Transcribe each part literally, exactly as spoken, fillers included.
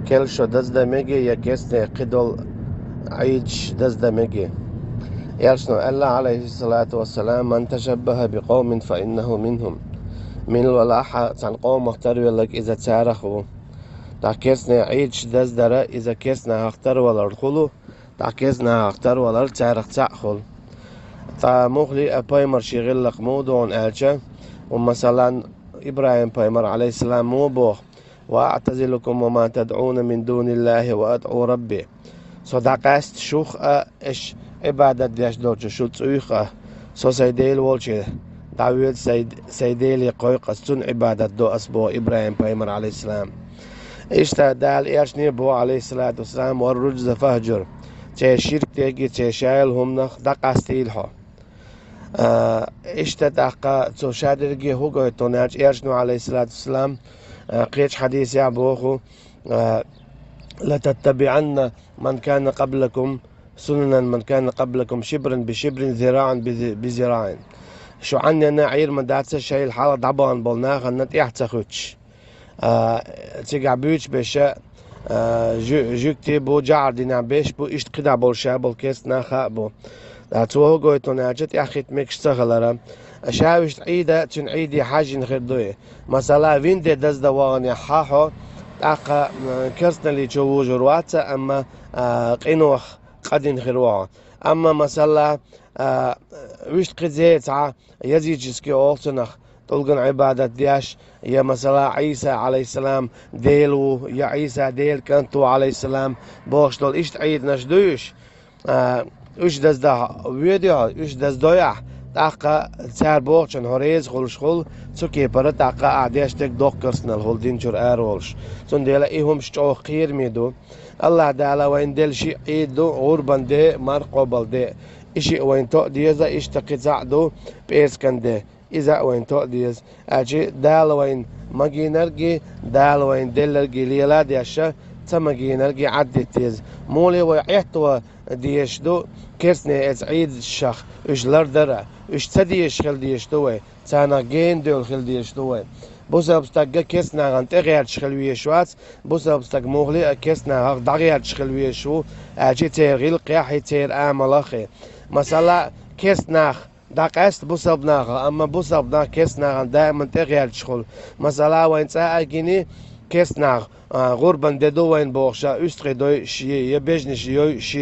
Керла шо даздан меге, я керстаний кхыдола Ӏийдаш даздан меге. Элчано аьлла, Ӏалайхиссалату вассалам: «Ман ташаббаха бикъавмин, фа иннаху минхум». Мила велахь а цхьана къомах тарвелларг, иза царах ву. ТӀаккха керстаний Ӏийдаш даздар, иза керстанахах тарвалар хуьлу, тӀаккха керстанахах тарвалар царах цхьаъ хуьлу. Ткъа муххале а пайхамар шен гӀиллакх муха ду хьуна аьлча, масала, ИбрахӀим-пайхамар, Ӏалайхиссалам, муха боху: «Ва аътазилукум ва ма тадӀуна мин дуниллахи ва адӀу Рабби». Со дӀакъаьста шух а, аш Ӏибадат деш долчу шу цӀуйх а. Со сайн Дела волчу дӀавоьду, сайн, сайн Деле кхойкху ас, цунна Ӏибадат до ас, боху ИбрахӀим-пайхамар, Ӏалайхиссалам. Иштта Дала элчане боху, Ӏалайхиссалату вассалам: «Ва рруджза фахджур». Церан ширк дерг а, церан шайолу хӀуманах дӀакъастийла хьо. А, иштта тӀаккха цо шадерриге хӀун гойту хьуна аьлча, элчано, Ӏалайхиссалату вассалам, а, кхечу хьадисехь боху, а: «ЛататтабиӀанна ман кана къаблакум, сунана ман кана къаблакум, шибран би шибрин, зираӀан би зи-, би зираӀин». Шу Ӏаннена Ӏийр ма дац, шайл хьалха дӀабахана болу нахана тӀаьхьа ца хуьттуш. А, цигахь буьйцуш берш а, а, жу-, жуьгти бу, жӀар динехь берш бу, иштта кхидӀа болу ша болу керстанах а бу. Ткъа цо хӀун гойту хьуна аьлча, тӀаьхьахӀитта мегаш ца хилар. Ша вуьшта Ӏийда, цуьнан Ӏийде хьаьжжина хир ду и. Масала, вин де даздан ваханехь хьо, тӀаккха, м, керстаналли чу вужур вац, амма, а, къинойх къа дина хир ву хьо. Амма, масала, а, вуьшта кхин цхьа языческий олу цунах, тӀулган Ӏибадат деш, я, масала, Ӏийса, Ӏалайхиссалам, Дела ву, я Ӏийса Делан кӀант ву, Ӏалайхиссалам, бохуш долу иштта Ӏийданаш дуй уьш? А, уьш даздан воьдий хьо, уьш даздой ахь, тӀаккха цара бохучунна хьо реза хуьлуш хуьлу, цу кепара тӀаккха ахь деш дерг доккха керстаналла хуьлу, дин чуьра ара волуш. Цундела и хӀумаш чӀогӀа кхераме ду. АллахӀ Дала вайна делла шиъ Ӏийд ду, гӀурбан де, марха къобал де. И шиъ вайна тоъа деза, иштта кхин цхьаъ ду, пӀераскан де. Иза а вайна тоъа деза. Аьлча Дала вайна магийнарг а, Дала вайна делларг а лела а деш, ца магийнарг а Ӏаддита деза. Муха вай Ӏетта дезаш ду, керстанийн эца Ӏийдашах уьш лардар а, уьш ца дезаш хила дезаш ду вай, царнах гена девлла хила дезаш ду вай. Бусалба стаг керстанахана тӀегӀерташ хила везаш вац, бусалба стаг муххале а керстанахах дӀагӀерташ хила везаш ву, аьлча церан гӀиллакхехь а, церан амалах а. Масала, керстанах дӀакъаьста бусалба нахах, амма бусалба нах керстанахана даиман тӀегӀерташ хуьлу. Масала, вайн цӀа а гиний, керстанах, а, гӀурбан де ду вайна бохуш, уьстагӀий дойуш, я бежнаш йойуш,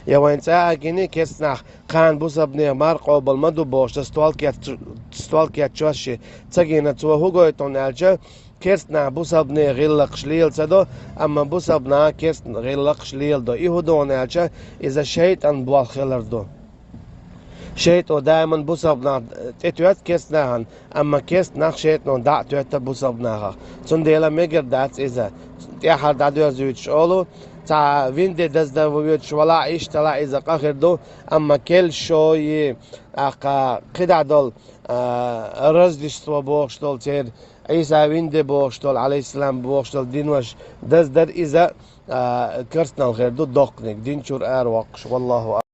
я вайн цӀа а гиний, керстанах кхана бусалбанех марха къобал ма ду бохуш, стол кеч-, стол кечъеш, ца гина, цо хӀун гойту хьуна аьлча, керстанах бусалбанех гӀиллакхаш лела ца до, амма бусалба наха керстанах гӀиллакхаш лела до. И хӀун ду хьуна аьлча, иза шайтӀан болх хилар ду. ШайтӀо даиман бусалба нах тӀетоьтту керстанахана, амма керстанах шайтӀано дӀа а тоьтту бусалба нахах. Цундела мегар дац иза. ТӀаьххьара дӀадоьрзуьйтуш олу, цхьа вин де даздан воьдуш валахь, иштта лахь, иза къа хир ду, амма керла шо, тӀаккха кхидӀа долу, а, Рождество бохуш долу церан, Ӏийса вин де бохуш долу, Ӏалайхиссалам бохуш долу динош даздар, иза, а, керстаналла хир ду доккханиг, дин чуьра аравоккхуш. Валлаху